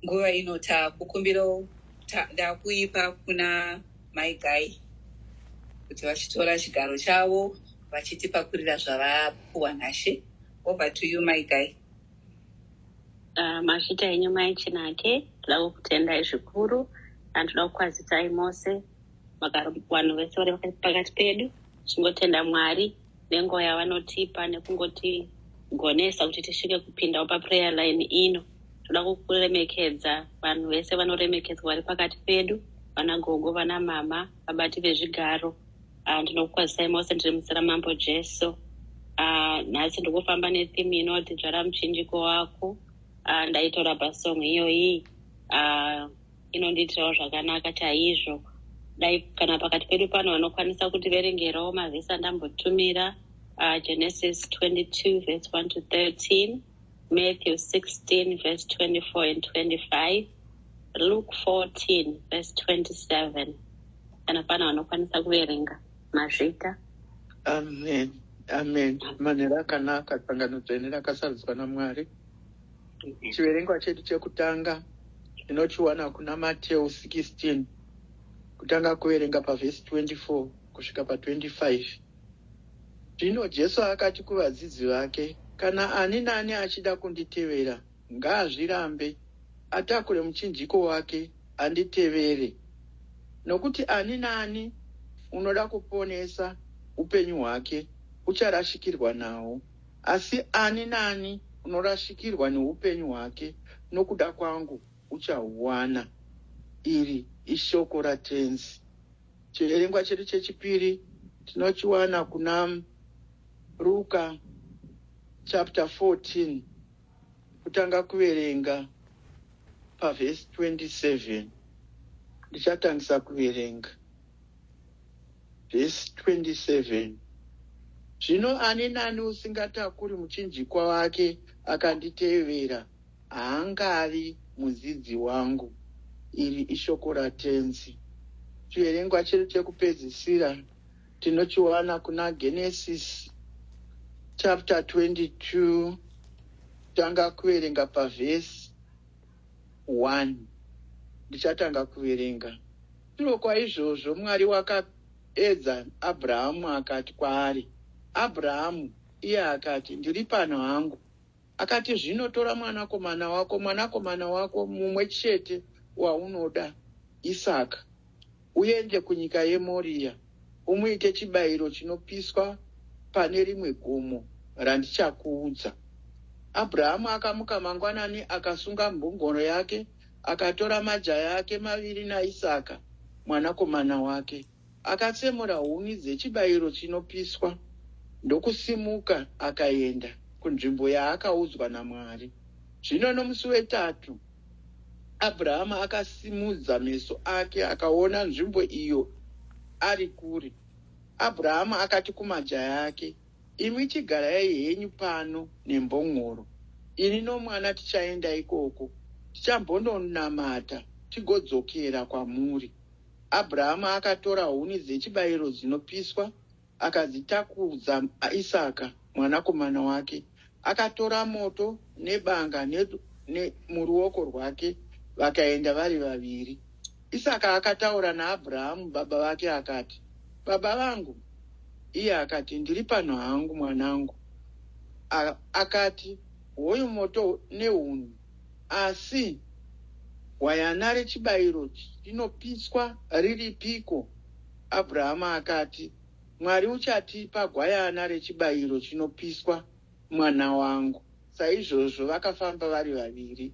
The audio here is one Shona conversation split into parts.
Nguva ino takukumbirawo ndakuipa kuna Mai Guy kuti vachitora chigaro chavo vachitipakurira zvavapuwa naShe. Over to you, Mai Guy. Mazvita henyu Mai Chinake, toda kukutendai zvikuru and toda kukwazisai mose vanhu vese vari pakati pedu. Tichingotenda Mwari nenguva yavanotipa nekungotigonesa kuti tisvike kupindawo paprayer line ino. Toda kuremekedza vanhu vese vanoremekedzwa vari pakati pedu, vana gogo, vana mama, vabati vezvigaro. Ndinokukwazisai mose ndiri muzita raMambo Jesu. Nhasi ndikufamba netheme inoti dzvara muchinjiko wako. Ndaitora pasong iyoyi, inondiitirawo zvakanaka chaizvo. Dai kana pakati pedu pano vanokwanisa kutiverengerawo mavhesi andambotumira, Genesis 22 verse 1 to 13, Matthew 16 verse 24 and 25, Luke 14 verse 27. Kana pana vanokwanisa kuverenga, mazvita. Amen, amen. Manheru akanaka, sangano dzvene rakasarudzwa naMwari. Chiverengwa chedu chekutanga tinochiwana kuna Mateu 16, kutanga kuverenga pavhesi 24 kusvika pa25. Zvino Jesu akati kuvadzidzi vake, "Kana ani nani achida kunditevera, ngaazvirambe, atakure muchinjiko wake, anditevere. Nokuti ani nani unoda kuponesa upenyu hwake ucharashikirwa nahwo, asi ani nani unorashikirwa neupenyu hwake nokuda kwangu uchahuwana." Iri ishoko raTenzi. Chiverengwa chedu chechipiri tinochiwana kuna Ruka chapter 14, kutanga kuverenga pavhesi 27. Ndichatangisa kuverenga vhesi 27. Zvino ani nani usingatakuri muchinjikwa wake akanditevera haangavi mudzidzi wangu. Iri ishoko raTenzi. Chiverengwa chedu chekupedzisira tinochiwana kuna Genesis chapter 22, tanga kuverenga pavhesi 1. Ndichatanga kuverenga. Shure kwaizvozvo Mwari wakaedza Abhurahamu akati kwaari, "Abhurahamu!" Iye akati, "Ndiri pano hangu." Akati, "Zvino tora mwanakomana wako, mwanakomana wako mumwe chete waunoda, Isaka, uende kunyika yeMoria, umuite chibayiro chinopiswa pane rimwe gomo randichakuudza." Abhurahamu akamuka mangwanani, akasunga mbongoro yake, akatora majaya ake maviri naIsaka mwanakomana wake. Akatsemura huni dzechibayiro chinopiswa, ndokusimuka akaenda kunzvimbo yaakaudzwa naMwari. Zvino nomusi wetatu Abhurahama akasimudza meso ake akaona nzvimbo iyo ari kure. Abhurahama akati kumajaya ake, "Imi chigarai henyu pano nembongoro. Ini nomwana tichaenda ikoko, tichambononamata tigodzokera kwamuri." Abhurahama akatora huni dzechibayiro dzinopiswa akadzitakudza Isaka mwanakomana wake. Akatora moto nebanga muruoko rwake, vakaenda vari vaviri. Isaka akataura naAbhurahamu baba vake akati, "Baba vangu!" Iye akati, "Ndiri pano hangu, mwanangu." Akati, "Hoyu moto nehuni, asi gwayana rechibayiro chinopiswa riripiko?" Abhurahama akati, "Mwari uchatipa gwayana rechibayiro chinopiswa, mwana wangu." Saizvozvo vakafamba vari vaviri.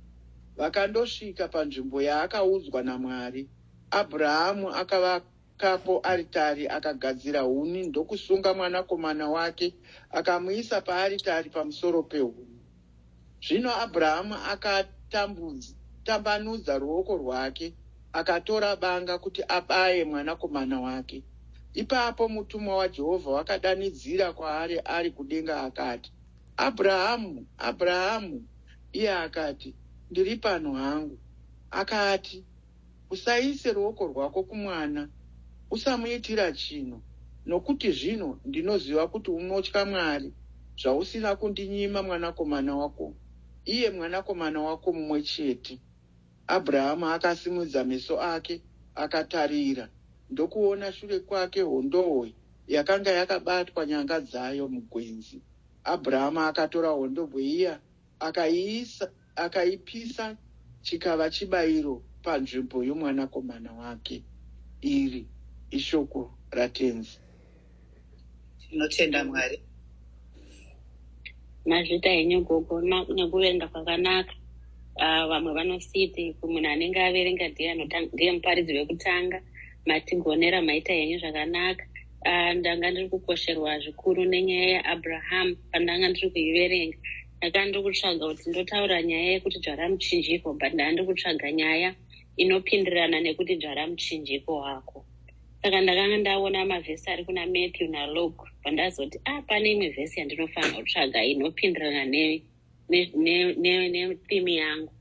Vakandosvika panzvimbo yaakaudzwa naMwari. Abhurahamu akavakapo aritari, akagadzira huni, ndokusunga mwanakomana wake akamuisa paaritari pamusoro pehuni. Zvino Abhurahamu akatambanudza ruoko rwake akatora banga kuti abaye mwanakomana wake. Ipapo mutumwa waJehovha wakadanidzira kwaari ari kudenga akati, "Abhurahamu, Abhurahamu!" Iye akati, "Ndiri pano hangu." Akati, "Usaise ruoko rwako kumwana, usamuitira chinhu, nokuti zvino ndinoziva kuti unotya Mwari, zvausina kundinyima mwanakomana wako, iye mwanakomana wako mumwe chete." Abrahamu akasimudza meso ake akatarira, ndokuona shure kwake hondohwe yakanga yakabatwa nyanga dzayo mugwenzi. Abrahamu akatora hondohwe iya akaiisa akaipisa chikava chibayiro panzvimbo yomwanakomana wake. Iri ishoko raTenzi. Tinotenda Mwari. Mazvita henyu gogo nekuverenga kwakanaka. Vamwe vanositi munhu anenge averenga ndiye muparidzi wekutanga. Matigonera, maita henyu zvakanaka. Ndanga ndiri kukosherwa zvikuru nenyaya yaAbraham. Pandanga ndiri kuiverenga, ndanga ndiri kutsvaga kuti ndotaura nyaya yekuti dzvara muchinjiko, but ndanga ndiri kutsvaga nyaya inopindirana nekuti dzvara muchinjiko wako. Saka ndakanga ndaona mavhesi ari kuna Matthew naLuke, pandazoti a pane imwe vhesi yandinofanira kutsvaga inopindirana netheme yangu.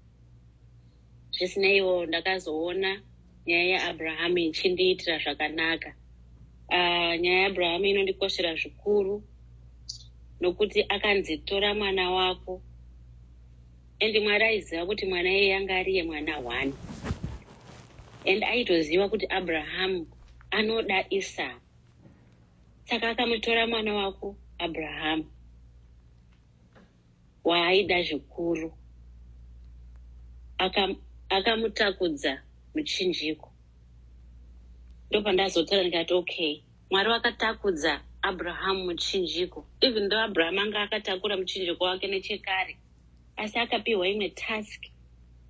Zvisineiwo, ndakazoona nyaya yaAbrahamu ichindiitira zvakanaka. Nyaya yaAbrahamu inondikoshera zvikuru nokuti akanzi, "Tora mwana wako," and Mwari aiziva kuti mwana iyeye anga ariye mwana one, and aitoziva kuti Abrahamu anoda Isaka. Saka akamutora mwana wako Abrahamu waaida zvikuru, akamutakudza muchinjiko. Ndopandazotora ndikati, okay, Mwari vakatakudza Abrahamu muchinjiko, even though Abrahamu anga akatakura muchinjiko wake nechekare, asi akapiwa imwe task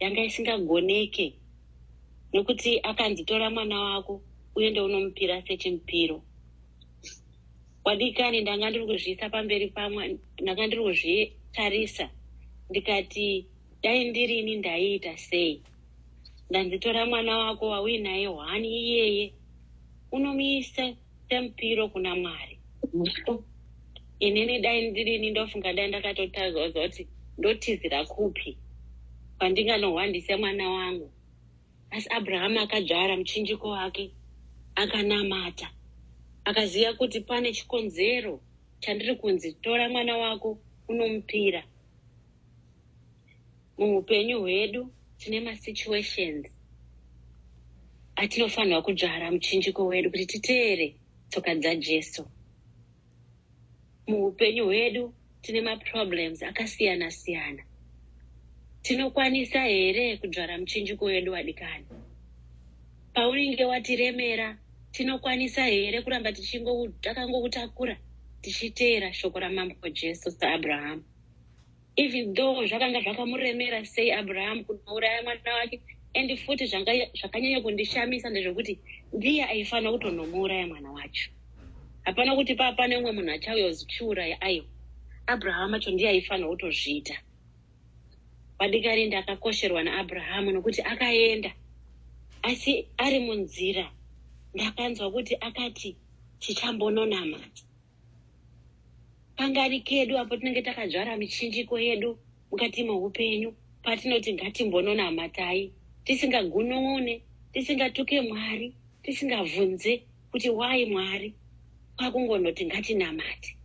yanga isingagoneke, nokuti akanzi, "Tora mwana wako uende unomupira sechimupiro." Wadikani, ndanga ndiri kuzviisa pamberi pamwe, ndanga ndiri kuzvitarisa ndikati, dai ndirini ndaiita sei? Ndanzi, "Tora mwana wako wauinaye hwani iyeye, unomuisa semupiro kuna Mwari." Inini dai ndirini, ndofunga dai ndakatotazaza kuti ndotizira kupi kwandinganohwandisa mwana wangu. Asi Abrahamu akadzvara muchinjiko wake, akanamata, akaziva kuti pane chikonzero chandiri kunzi tora mwana wako unomupira. Muupenyu hwedu tine masituations atinofanirwa kudzvara muchinjiko wedu kuti titeere tsoka dzaJesu. Muupenyu hwedu tine maproblems akasiyana siyana. Tinokwanisa here kudzvara muchinjiko wedu, wadikani? Paunenge watiremera, tinokwanisa here kuramba takangokutakura tichiteera shoko raMambo Jesu saAbrahamu? Even though zvakanga zvakamuremera sei Abrahamu kunouraya mwana wake, and futi zvakanyanya kundishamisa ndezvekuti ndiye aifanira kutonomuuraya mwana wacho. Hapana kuti paa pane umwe munhu achauya uzichiuraya. Aiwa, Abrahamu acho ndiye aifanira kutozviita. Vadikani, ndakakosherwa naAbrahamu nokuti akaenda, asi ari munzira ndakanzwa kuti akati, "Tichambononamata." Pangani kedu apo tinenge takadzvara michinjiko yedu mukati meupenyu patinoti, "Ngatimbononamatai," tisingagunun'une, tisingatuke Mwari, tisingabvunze kuti, "Why, Mwari?" Kwakungonoti, "Ngatinamate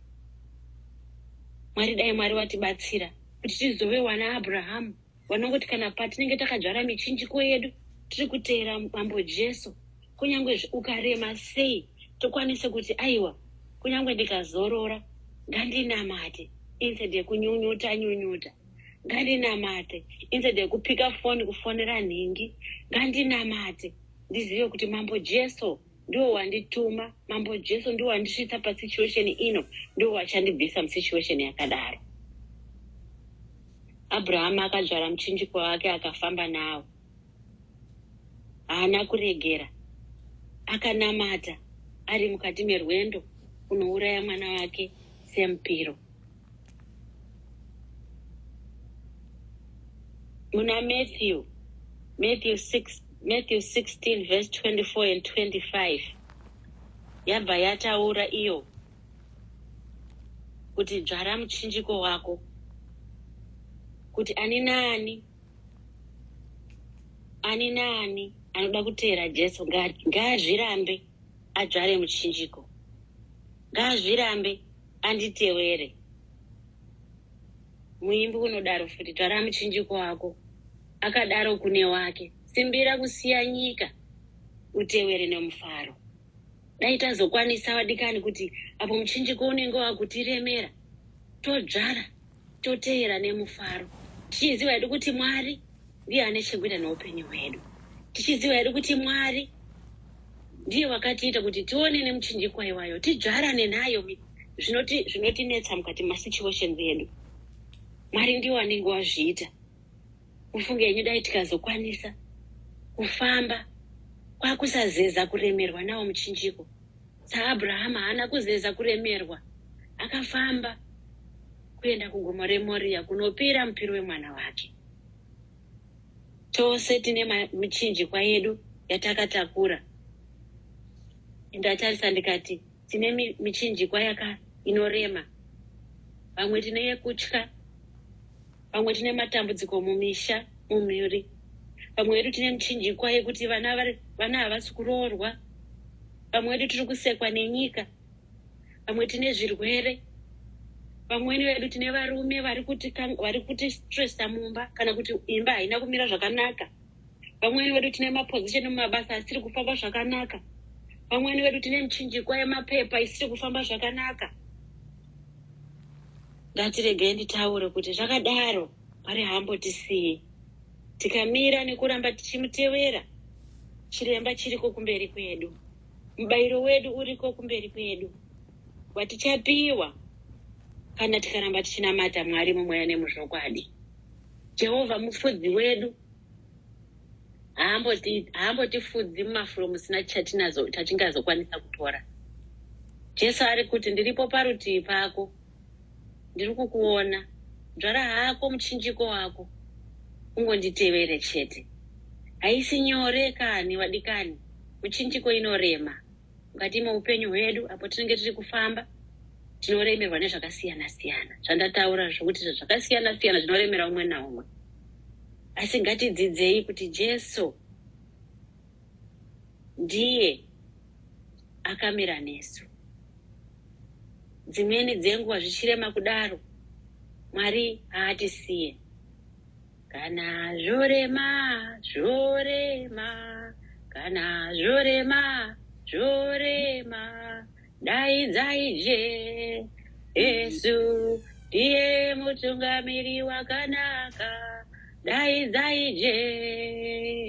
Mwari." Dai Mwari watibatsira kuti tizove wana Abrahamu vanongoti kana patinenge takadzvara michinjiko yedu tiri kuteera Mambo Jesu, kunyange ukarema sei, tokwanise kuti, "Aiwa, kunyange ndikazorora, ngandinamate," instead yekunyunyuta nyunyuta. Ngandinamate instead yekupika foni kufonera nhingi. Ngandinamate, ndizive kuti Mambo Jesu ndiwo wandituma, Mambo Jesu ndiwo wandisvitsa pasituation ino, ndiwo wachandibvisa musituation yakadaro. Abrahamu akadzvara muchinjiko wake, akafamba nawo, haana kuregera. Akanamata ari mukati merwendo kunouraya mwana wake semupiro. Muna Matthew, Matthew 6, Matthew 16 verse 24 and 25 yabva yataura iyo kuti dzvara muchinjiko wako, kuti ani naani, ani naani anoda kuteera Jesu ngaazvirambe, adzvare muchinjiko, ngaazvirambe, anditewere. Muimbi unodaro futi, dzvara muchinjiko wako. Akadaro kune wake, simbira kusiya nyika utewere nemufaro. Dai tazokwanisa vadikani kuti apo muchinjiko unenge wakutiremera, todzvara, toteera nemufaro. Tichiziva hedu kuti Mwari ndiye ane chekuita neupenyu hwedu. Tichiziva hedu kuti Mwari ndiye wakatiita kuti tione nemuchinjikwa iwayo, tidzvarane nayo zvinotinetsa mukati masituations edu. Mwari ndiwo anenge wazviita. Mufunge henyu dai tikazokwanisa kufamba kwakusazeza kuremerwa nawo muchinjiko. SaAbrahama haana kuzeza kuremerwa, akafamba kuenda kugomo reMoria kunopira mupiro wemwana wake. Tose tine michinjikwa yedu yatakatakura. Ndatarisa ndikati tine michinjikwa yaka inorema. Vamwe tine yekutya, vamwe tine matambudziko mumisha, mumhuri. Vamwe vedu tine michinjikwa yekuti vana havasi kuroorwa. Vamwe vedu tiri kusekwa nenyika. Vamwe tine zvirwere. Vamweni vedu tine varume vari kutistressa mumba kana kuti imba haina kumira zvakanaka. Vamweni vedu tine maposition mumabasa asiri kufamba zvakanaka. Vamweni vedu tine michinjikwa yemapepa isiri kufamba zvakanaka. Ngatiregei nditaure kuti zvakadaro Mwari haambotisiyi. Tikamira nekuramba tichimutevera, chiremba chiriko kumberi kwedu. Mubayiro wedu uriko kumberi kwedu watichapiwa kana tikaramba tichinamata Mwari mumweya nemuzvokwadi. Jehovha mufudzi wedu haambotifudzi mumafuro musina chatingazokwanisa kutora. Jesu ari kuti ndiripo parutivi pako, ndiri kukuona, dzvara hako muchinjiko wako, ungonditevere chete. Haisi nyore kani vadikani, muchinjiko inorema. Mukati meupenyu hwedu apo tinenge tiri kufamba, tinoremerwa nezvakasiyana siyana. Zvandataura zvokuti zvakasiyana siyana zvinoremera umwe naumwe. Asi ngatidzidzei kuti Jesu ndiye akamira nesu. Dzimweni dzenguva zvichirema kudaro, Mwari haatisiye. Kana zvorema, zvorema, kana zvorema, zvorema, daidzai Jesu, ndiye mutungamiri wakanaka. Daidzai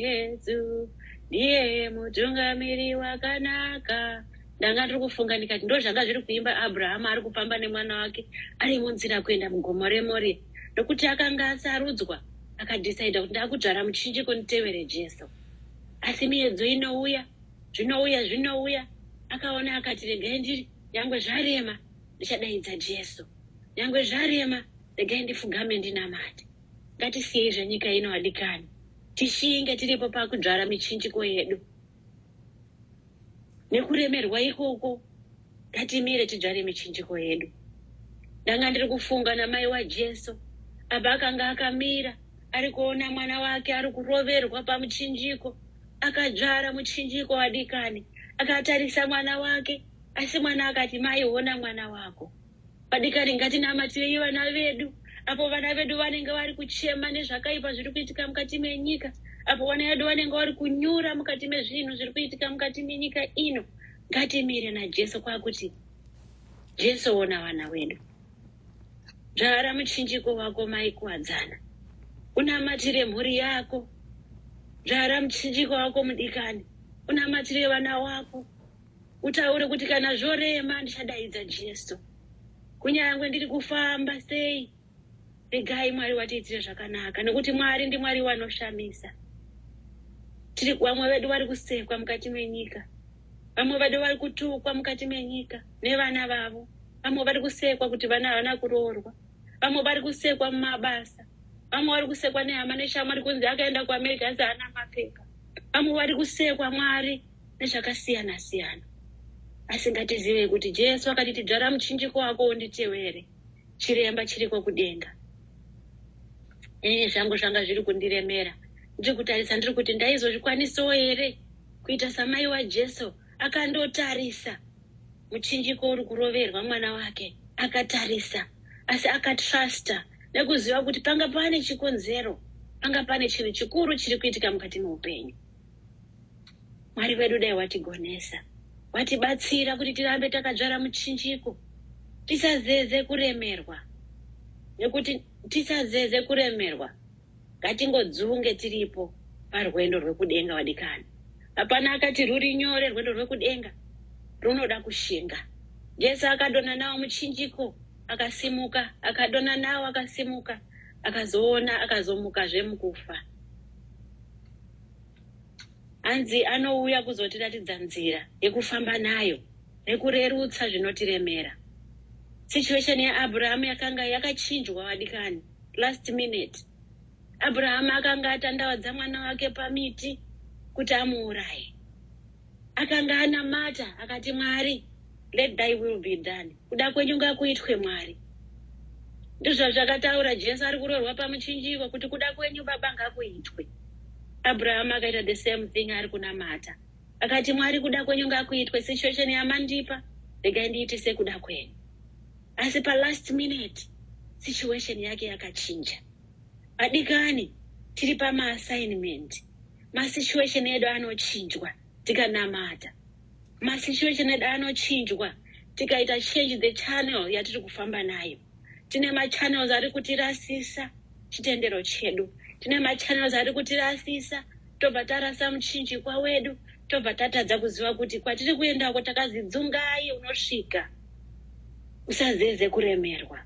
Jesu, ndiye mutungamiri wakanaka. Ndanga ndiri kufunga ndikati ndo zvanga zviri kuimba Abrahama ari kufamba nemwana wake ari munzira kuenda mugomo reMoria, nokuti akanga asarudzwa, akadhisaidha kuti ndakudzvara muchinjiko nditevere Jesu. Asi miedzo inouya, zvinouya, zvinouya. Akaona akati regai ndiri, nyangwe zvarema ndichadaidza Jesu, nyangwe zvarema regai ndifugame ndinamate. Ngatisiyei zvenyika ino adikani, tishinge tiripo pakudzvara michinjiko yedu. Nekuremerwa ikoko ngatimire tidzvare michinjiko yedu. Ndanga ndiri kufunga namai waJesu apa akanga akamira ari kuona mwana wake ari kuroverwa pamuchinjiko. Akadzvara muchinjiko wadikani, akatarisa mwana wake, asi mwana akati mai ona mwana wako. Vadikani ngatinamatirei vana vedu apo vana vedu vanenge vari kuchema nezvakaipa zviri kuitika mukati menyika, apo vana vedu vanenge vari kunyura mukati mezvinhu zviri kuitika mukati menyika ino. Ngatimire naJesu kwakuti Jesu ona vana vedu. Dzvara muchinjiko wako mai Kuwadzana, unamatire mhuri yako. Dzvara muchinjiko wako mudikani, unamatire vana wako. Utaure kuti kana zvorema ndichadaidza Jesu. Kunyange ndiri kufamba sei, regai Mwari watiitire zvakanaka, nekuti Mwari ndiMwari wanoshamisa. Tiri vamwe vedu vari kusekwa mukati menyika, vamwe vedu vari kutukwa mukati menyika nevana vavo, vamwe vari kusekwa kuti vana havana kuroorwa, vamwe vari kusekwa mumabasa, vamwe vari kusekwa nehama neshamwari kunzi akaenda kuAmerica asi haana mapepa, vamwe vari kusekwa Mwari nezvakasiyana siyana. Asi ngatizivei kuti Jesu akati tidzvara muchinjiko wako unditevere, chiremba chiriko kudenga. Ini zvangu zvanga zviri kundiremera, ndiri kutarisa ndiri kuti ndaizozvikwanisawo here kuita samai waJesu akandotarisa muchinjiko uri kuroverwa mwana wake, akatarisa asi akatrusta nekuziva kuti panga pane chikonzero. Panga pane chinhu chikuru chiri kuitika mukati meupenyu. Mwari vedu dai watigonesa, watibatsira kuti tirambe takadzvara muchinjiko, tisazeze kuremerwa, nekuti tisazeze kuremerwa. Ngatingodzunge tiripo parwendo rwekudenga vadikani. Hapana akati ruri nyore rwendo rwekudenga, runoda kushinga. Jesu akadonha nawo muchinjiko, akasimuka, akadonha nawo, akasimuka, akazoona, akazomukazve mukufa. Hanzi anouya kuzotiratidza nzira yekufamba nayo nekurerutsa zvinotiremera. Situation yaAbrahamu yakanga yakachinjwa vadikani, last minute. Abrahamu akanga atandavadza mwana wake pamiti kuti amuuraye. Akanga anamata akati, Mwari, let thy will be done, kuda kwenyu ngakuitwe Mwari. Ndizvo zvakataura Jesu ari kurorwa pamuchinjiko kuti kuda kwenyu Baba ngakuitwe. Abrahamu akaita the same thing ari kunamata, akati, Mwari, kuda kwenyu ngakuitwe, situation yamandipa regai ndiite sekuda kwenyu. Asi palast minute situation yake yakachinja. Vadikani, tiri pamaassignment. Masituation edu anochinjwa tikanamata, masituation edu anochinjwa tikaita change the channel yatiri kufamba nayo. Tine machannels ari kutirasisa chitendero chedu, tine machannels ari kutirasisa, tobva tarasa muchinjikwa wedu, tobva tatadza kuziva kuti kwatiri kuendako takazidzungai. Unosvika, usazeze kuremerwa,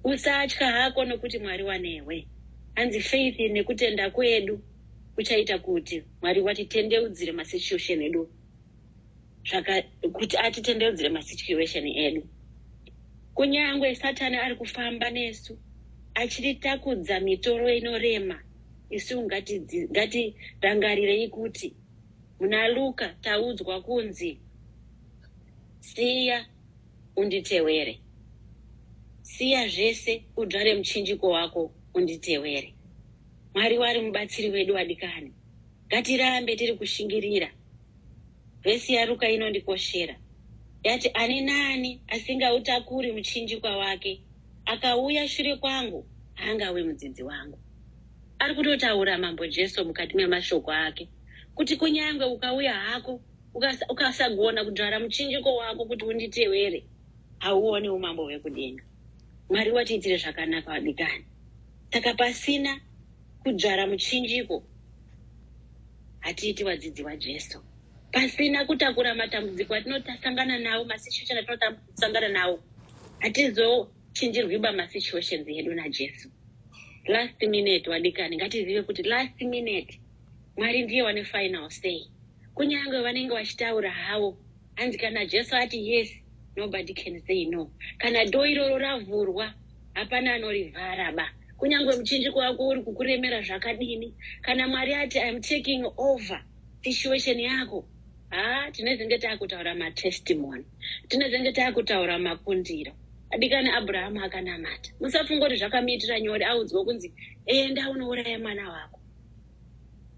usatya hako nokuti Mwari wanewe. Hanzi faith nekutenda kwedu kuchaita kuti Mwari watitendeudzire masituation edu, kuti atitendeudzire masituation edu. Kunyange Satani ari kufamba nesu achiritakudza mitoro inorema, isu ngatirangarirei kuti muna Luka taudzwa kunzi siya unditewere, siya zvese, udzvare muchinjiko wako unditewere. Mwari wari mubatsiri wedu wadikani, ngatirambe tiri kushingirira. Vhesi yaRuka inondikoshera yati, ani naani asingautakuri muchinjikwa wake akauya shure kwangu haangawe mudzidzi wangu. Ari kutotaura Mambo Jesu mukati memashoko ake kuti kunyange ukauya hako ukasagona kudzvara muchinjiko wako kuti unditewere, hauoni umambo hwekudenga. Mwari watiitire zvakanaka vadikani. Saka pasina kudzvara muchinjiko hatiiti vadzidzi vaJesu. Pasina kutakura matambudziko atinosangana nawo, masituation atinosangana nawo, hatizochinjirwiba masituations edu naJesu. Last minute wadikani, ngatizive kuti last minute Mwari ndiye wane final say. Kunyange vanenge vachitaura havo, hanzi kana Jesu ati yes, nobody can say no. Kana door iroro ravhurwa, hapana anorivhara ba. Kunyange muchinjiko wako uri kukuremera zvakadini, kana Mwari ati I'm taking over situation yako, ha, tinezenge taakutaura matestimony, tinezenge taakutaura makundiro. Adikani, Abrahamu akanamata. Musafunga kuti zvakamuitira nyore audzwa kunzi enda unouraya mwana wako,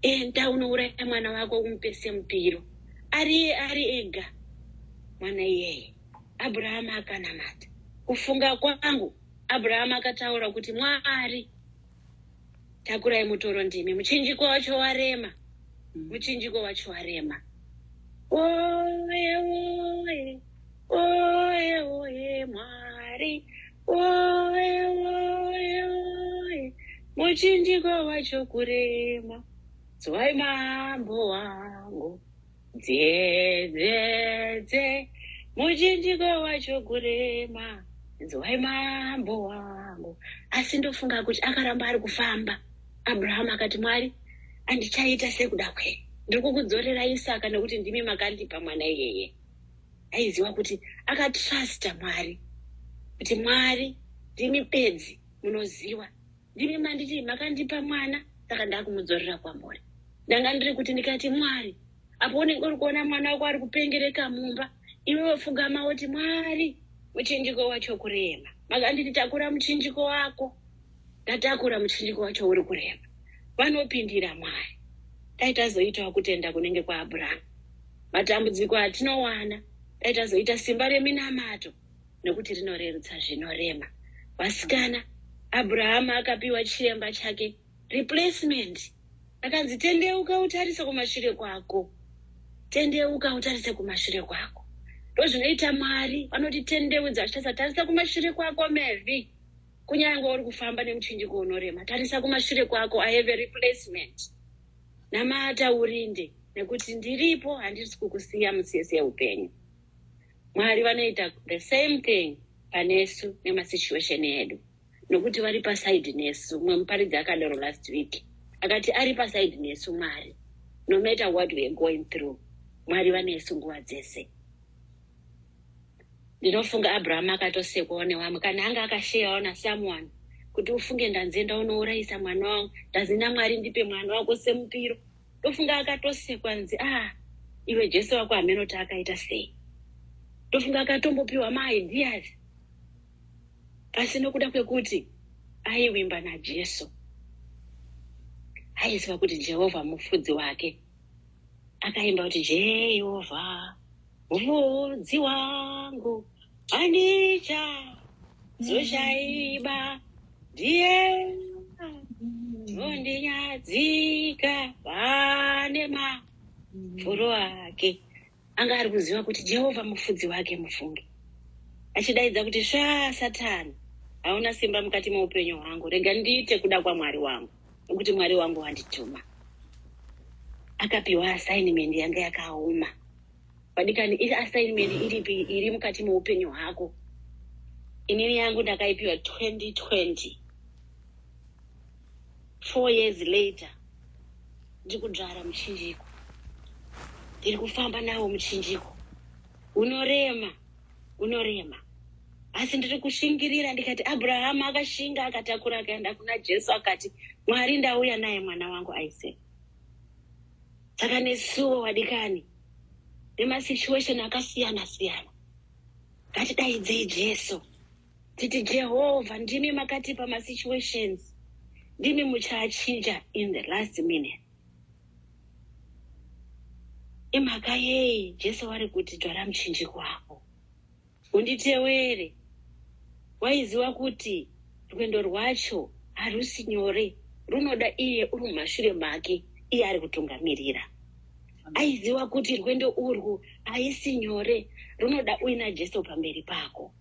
enda unouraya mwana wako umupe semupiro, ariye ari ega mwana iyeye. Abrahamu akanamata. Kufunga kwangu, Abrahamu akataura kuti, Mwari, takurai mutoro, ndimi muchinjiko wacho warema, muchinjiko wacho warema. Oye oye oye oye Mwari, oye oye oye, muchinjiko wacho kurema, zwai Mambo wangu, dzedzedze, muchinjiko wacho kurema, nzwai Mambo wangu. Asi ndofunga kuti akaramba ari kufamba Abrahamu, akati, Mwari, handichaita sekuda kwenyu, ndiri kukudzorera Isaka nekuti ndimi makandipa mwana iyeye. Aiziva kuti akatrusta Mwari, kuti Mwari, ndimi bedzi munoziva, ndimi manditi makandipa mwana, saka ndakumudzorera kwamuri. Ndanga ndiri kuti ndikati, Mwari, apo unenge uri kuona mwana wako ari kupengereka mumba, iwewe pfugama woti, Mwari, muchinjiko wacho kurema, makanditi takura muchinjiko wako, ndatakura, muchinjiko wacho uri kurema. Vanopindira Mwari. Dai tazoitawo kutenda kunenge kwaAbrahamu, matambudziko atinowana, dai tazoita simba reminamato, nekuti rinorerutsa zvinorema. Vasikana, Abrahamu akapiwa chiremba chake. Replacement. Akanzi tendeuka utarise kumashure kwako. Tendeuka utarise kumashure kwako. Ndozvinoita Mwari, vanotitendeudza vachitarisa, tarisa kumashure kwako Mevhi. Kunyange uri kufamba nemuchinjiko unorema, tarisa kumashure kwako, I have a replacement. Namata urinde, nekuti ndiripo, handisi kukusiya musiyese yeupenyu. Mwari vanoita the same thing panesu nemasituation edu, nokuti vari pasaidi nesu. Mumwe muparidzi akadaro last week, akati ari pasaidi nesu Mwari, no matter what we are going through, Mwari vanesu nguva dzese. Ndinofunga Abrahamu akatosekwawo nevamwe, kana anga akasheyawo nasomeone, kuti ufunge ndanzi enda unourayisa mwana wangu, ndanzi naMwari ndipe mwana wako semupiro. Ndofunga akatosekwa nzi, ah, iwe Jesu wako hamenoti akaita sei. Ndofunga akatombopiwa maideas, asi nokuda kwekuti aiwimba naJesu, aiziva kuti Jehovha mufudzi wake, akaimba kuti Jehovha mufudzi wangu, handicha zoshaiba, ndiye zondinyadzika pane mafuro ake. Anga ari kuziva kuti Jehovha mufudzi wake, mufunge achidaidza kuti sva Satani, hauna simba mukati meupenyu hwangu, rega ndiite kuda kwaMwari wangu, nokuti Mwari wangu wandituma. Akapiwa assignment yanga yakaoma. Vadikani, iri assignment iripi iri mukati meupenyu hwako? Inini yangu ndakaipiwa 2020, 4 years later ndiri kudzvara muchinjiko, ndiri kufamba nawo muchinjiko unorema, unorema, asi ndiri kushingirira. Ndikati Abrahamu akashinga, akatakura, akaenda kuna Jesu, akati Mwari, ndauya naye mwana wangu Isaac. Saka nesuwo wadikani, nemasituation akasiyana siyana, ngatidaidzei Jesu, titi Jehovha, ndimi makatipa masituations, ndimi muchaachinja in the last minute. Imhaka yei Jesu wari kuti dzvara muchinjiko wako unditewere? Waiziva kuti rwendo rwacho harusi nyore, runoda iye uri mumashure make, iye ari kutungamirira. Aiziva kuti rwendo urwu haisi nyore, runoda uina Jesu pamberi pako.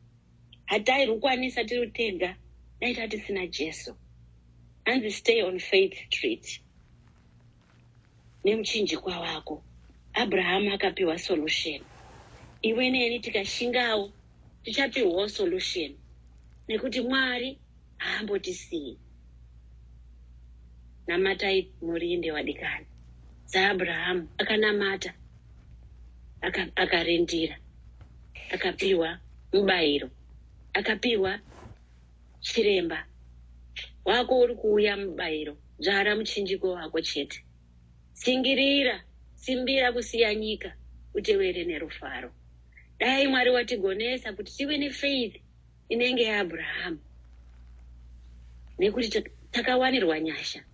Hatairukwanisa tiri tega dai tatisina Jesu. Hanzi stay on Faith Street nemuchinjikwa wako. Abrahamu akapiwa solution, iwe neni tikashingawo tichapiwawo solution, nekuti Mwari haambotisii. Namatai murinde wadikani, saAbrahamu akanamata, akarindira, akapiwa mubayiro, akapiwa chiremba wako. Uri kuuya mubayiro, dzvara muchinjiko wako chete, singirira, simbira kusiya nyika utewere nerufaro. Dai Mwari watigonesa kuti tive nefaith inenge yaAbrahamu, nekuti takawanirwa nyasha,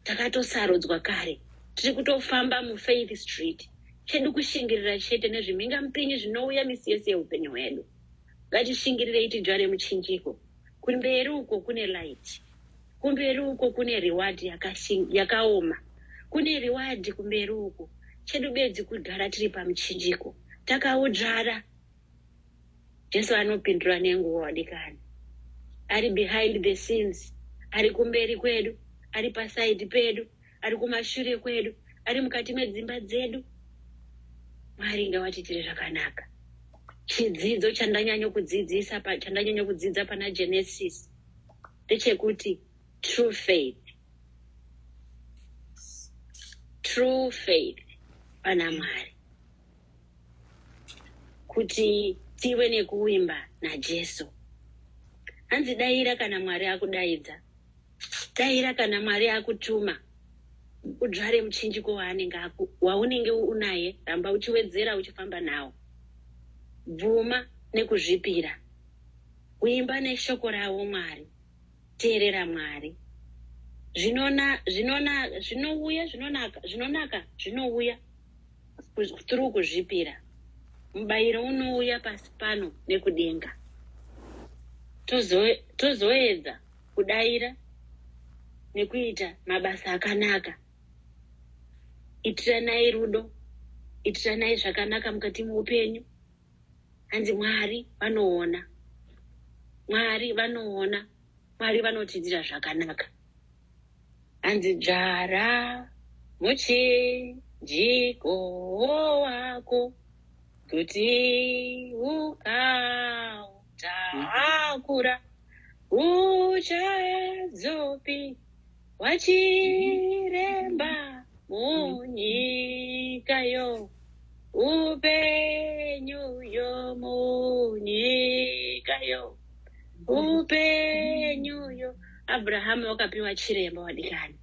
takatosarudzwa kare, tiri kutofamba muFaith Street. Chedu kushingirira chete nezvimhingamupinyi zvinouya misi yese yeupenyu hwedu. Ngatishingirirei, tidzvare muchinjiko. Kumberi uko kune light, kumberi uko kune reward yakaoma, kune reward kumberi uko. Chedu bedzi kugara tiri pamuchinjiko takaudzvara. Jesu anopindura nenguva wadikani, ari behind the scenes, ari kumberi kwedu, ari pasaidi pedu, ari kumashure kwedu, ari mukati medzimba dzedu. Mwari ngawatiitire zvakanaka. Chidzidzo chandanyanya kudzidza pana Genesis ndechekuti true faith, true faith pana Mwari, kuti tive nekuwimba naJesu. Hanzi daira kana Mwari akudaidza, daira kana Mwari akutuma, udzvare muchinjiko waanenge waunenge unaye, ramba uchiwedzera uchifamba nawo. Bvuma nekuzvipira, uimba neshoko ravo Mwari, teerera Mwari. Zvinouya zvinonaka, zvinonaka zvinouya through kuzvipira. Mubayiro unouya pasi pano nekudenga. Tozoedza kudaira. nekuita mabasa akanaka. Itiranai rudo, itiranai zvakanaka mukati meupenyu. Hanzi Mwari vanoona, Mwari vanoona, Mwari vanotiitira zvakanaka. Hanzi dzvara muchinjiko wako kuti ukautakura uchazopi wachiremba munyika yo upenyu yo munyika yo upenyu yo. Abrahamu wakapiwa chiremba, wadikani.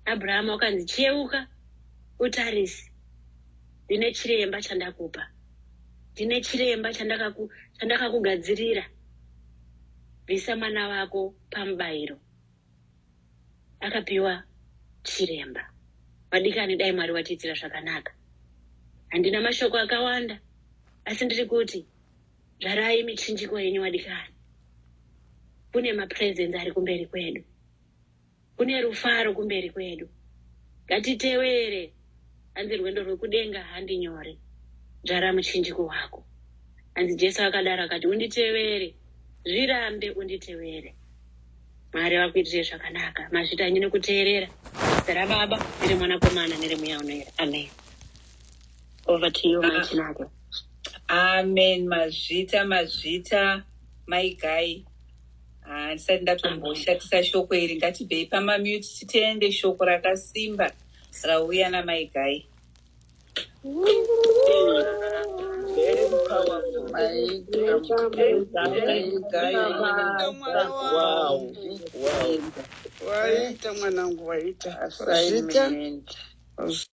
Abrahamu wakanzi cheuka utarise, ndine chiremba chandakupa, ndine chiremba chandakakugadzirira. Bvisa mwana wako pamubayiro. Akapiwa chiremba, vadikani. Dai Mwari watiitira zvakanaka. Handina mashoko akawanda, asi ndiri kuti dzvarai michinjiko yenyu, vadikani. Kune mapresents ari kumberi kwedu, kune rufaro kumberi kwedu. Ngatitewere. Hanzi rwendo rwekudenga handi nyore. Dzvara muchinjiko wako. Hanzi Jesu akadaro, akati unditewere, zvirambe unditewere. Mwari vakuitire zvakanaka. Mazvita henyu nekuteerera. Zita raBaba nereMwanakomana nereMweya Unoera, amen. Over to you, Mai Chinake. Amen. Mazvita, mazvita, Maigai. Handisati ndatomboshatisa shoko iri. Ngatibvei pamamute titende shoko rakasimba rauya naMaigai. Very powerful. Maigai. Wow. Waita mwanangu, waita. Assignment.